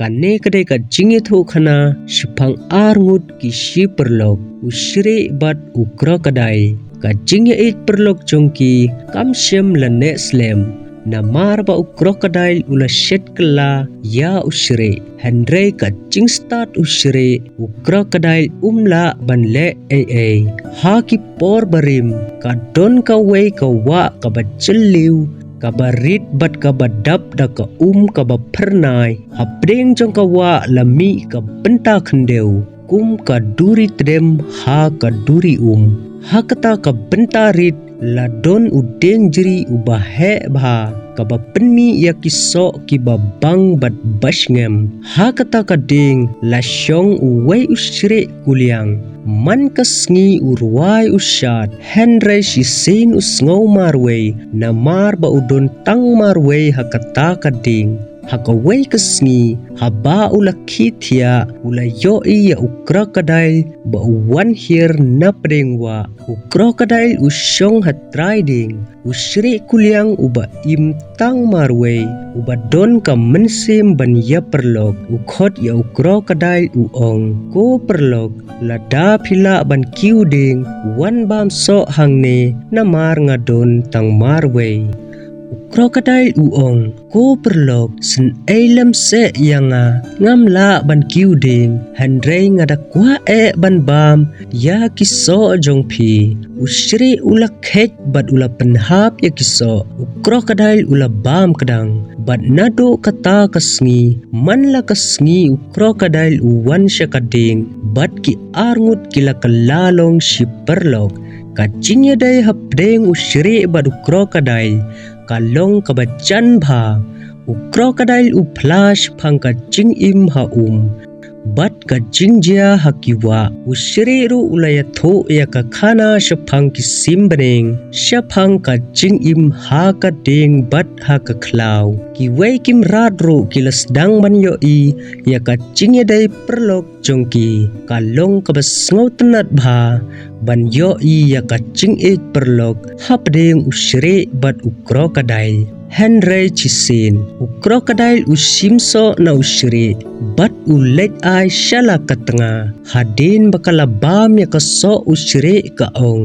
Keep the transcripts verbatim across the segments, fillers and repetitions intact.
Kane ka dei ka jingïathuhkhana shaphang ar ngut ki shi paralok, u shrieh bad u crocodile. Ka jingïaieit paralok jong ki kam shym la neh slem, namar ba u crocodile u la shet kylla ïa u shrieh. Hynrei ka jingstad u shrieh, u crocodile um lah ban leh ei ei. Ha ki por barim, ka don kawei ka wah kaba jylliew, kaba rit bad kaba dap da ka um kaba phyrnai. Hapdeng jong ka wah la mih ka bynta khyndew, kum ka duri tdem ha ka duri um. Ha kata ka bynta rit la don u diengjri uba heh bha, kaba pynmih ïa ki soh kiba bang bad ba shngem. Ha kata ka dieng la shong uwei u shrieh kuliang. Man ka sngi u rwai u shad, hynrei shisien u sngew marwei, namar ba u don tang marwei ha kata ka dieng. Ha kawei ka sngi, haba u la khie thiah, u la ïohi ïa u crocodile ba u wan hiar na pdeng wah. U crocodile u shong ha trai dieng. U shrieh kuliang uba im tang marwei, uba don ka mynsiem ban ïa paralok, u khot ïa u crocodile u ong, "Ko paralok, lada phi lah ban kiew dieng, wan bam soh hangne, namar nga don tang marwei." U crocodile u ong, "Ko paralok, sngewlem seh ïa nga, ngam lah ban kiew dieng, hynrei nga da kwah eh ban bam ïa ki soh jong phi." U shrieh u la kheit bad u la pynhap ïa ki soh. U crocodile u la bam kdang. Bad naduh kata ka sngi, man la ka sngi u crocodile u wan sha ka dieng, bad ki ar ngut ki la kylla long shi paralok. Ka jingïadei hapdeng u shrieh bad u crocodile ka long kaba jan bha. U crocodile u phla shaphang ka jingim ha um bad ka jingjia ha ki wah. U shrieh ruh u la ïathuh ïa ka khana shaphang ki sim bneng, shaphang ka jingim ha ka dieng bad ha ka khlaw. Kiwei ki mrad ruh ki la sdang ban ïohi ïa ka jingïadei paralok jong ki. Ka long kaba sngewtynnat bha ban ïohi ïa ka jingïeit paralok hapdeng u shrieh bad u crocodile. Hynrei shisien, u crocodile u shim soh na u shrieh bad u leit ai sha la ka tnga. Hadien ba ka la bam ïa ka soh u shrieh ka ong,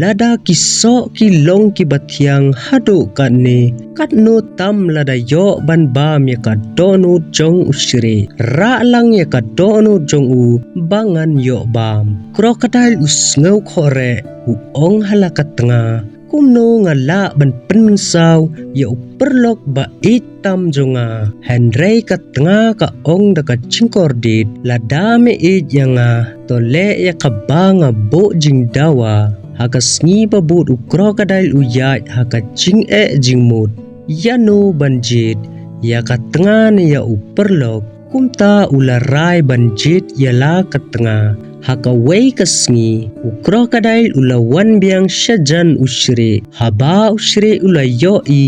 "Lada ki soh ki long kiba thiang haduh katne, katno tam lada ïoh ban bam ïa ka dohnud jong u shrieh. Rah lang ïa ka dohnud jong u ba ngan ïoh bam." Crocodile u sngew khohreh, u ong ha la ka tnga, "Kumno nga lah ban pynmynsaw ïa u paralok ba ïeit tam jong nga?" Hynrei ka tnga ka ong da ka jingkordit, "Lada me ïeit ïa nga, to leh ïa kaba nga buh jingdawa." Ha ka sngi ba bud u crocodile u ïaid ha ka jingeh jingmut, ïano ban jied, ïa ka tnga ne ïa u paralok. Kumta u la rai ban jied ïa la ka tnga. Ha kawei ka sngi, u crocodile u la wan biang shajan u shrieh. Haba u shrieh u la ïohi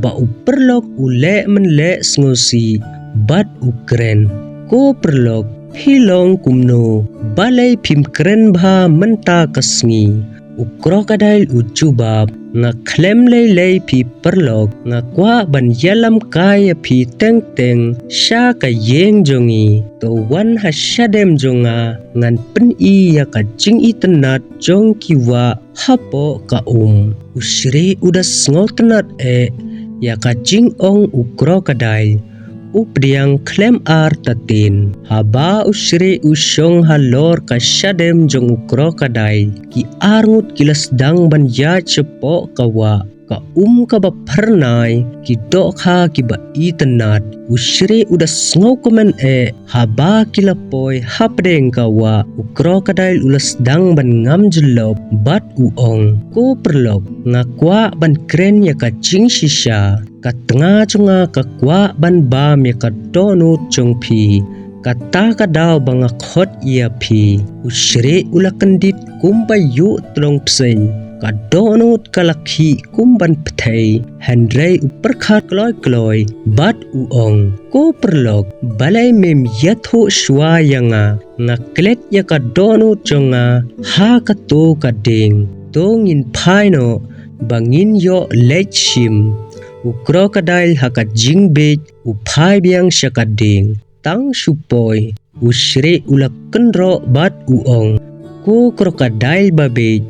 ba u paralok u leh mynleh sngewsih bad u kren, "Ko paralok, phi long kumno? Balei phim kren bha mynta ka sngi?" U crocodile u jubab, "Nga khlem lei lei phi paralok, nga kwah ban ïalam kai ïa phi teng teng sha ka ïing jong ngi. To wan ha shadem jong nga, ngan pyni ïa ka jingitynnat jong ki wah hapoh ka um." U shrieh u da sngewtynnat eh ïa ka jingong u crocodile. U pdiang khlem artatien. Haba u shrieh u shong halor ka shadem jong u crocodile, ki arngut ki la sdang ban ïaid shapoh ka wah. Ka um kaba phyrnai, ki dohkha kiba itynnat. U shrieh u da sngewkmen eh haba ki la poi hapdeng ka wah. U crocodile u la sdang ban ngam jyllop bad u ong, "Ko paralok, nga kwah ban kren ïa ka jingshisha. Ka tnga jong nga ka kwah ban bam ïa ka dohnud jong phi. Kata ka daw ba nga khot ïa phi." U shrieh u la kyndit kumba ïuh tlong pseiñ. Ka dohnud ka la khih kum ban pthei. Hynrei u pyrkhat kloi kloi bad u ong, "Ko paralok, balei mem ïathuh shuwa ïa nga? Nga klet ïa ka dohnud jong nga ha kato ka dieng. To ngin phai noh ba ngin ïoh leit shim." U crocodile ha ka jingbieit u phai biang sha ka dieng. tang shu poi. U Shrek u la kynroh bad u ong, "Ko crocodile ba bieit,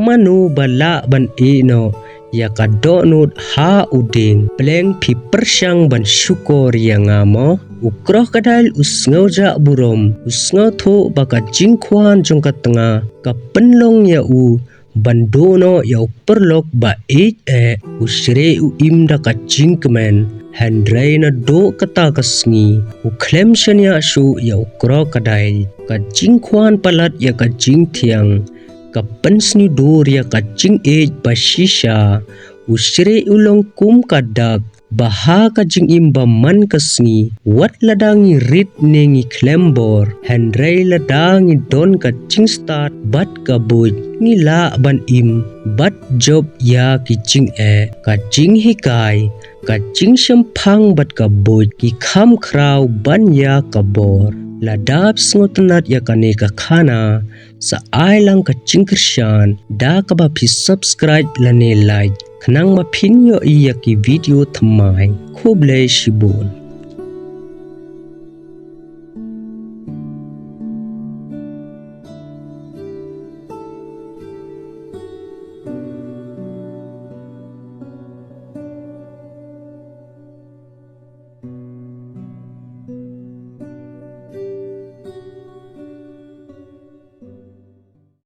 mano ba lah ban ïeh noh ïa ka dohnud ha u dieng? Pleng phi pyrshang ban shukor ïa nga mo?" U crocodile u sngewjah burom, u sngewthuh ba ka jingkhwan jong ka tnga ka pynlong ïa u ban duh noh ïa u paralok ba ïeit eh. U Shrek u im da ka jingkmen, hynrei naduh kata ka sngi u khlem shaniah shuh ïa u crocodile. Ka jingkhwan palat ïa ka jingthiang ka pynsniew dur ïa ka jingïeit ba shisha. U Shrek u long kum ka dak ba ha ka jingim ba man ka sngi, wat lada ngi rit ne ngi khlem bor, hynrei lada ngi don ka jingstad bad ka buit, ngi lah ban im bad jop ïa ki jingeh. Ka jinghikai, ka jingshemphang bad ka buit ki kham khraw ban ïa ka bor. Lada phi sngewtynnat ïa kane ka khana, sa ai lang ka jingkyrshan da kaba phi subscribe lane like, khnang ba phin ïohi ïa ki video thymmai. Khublei shibun.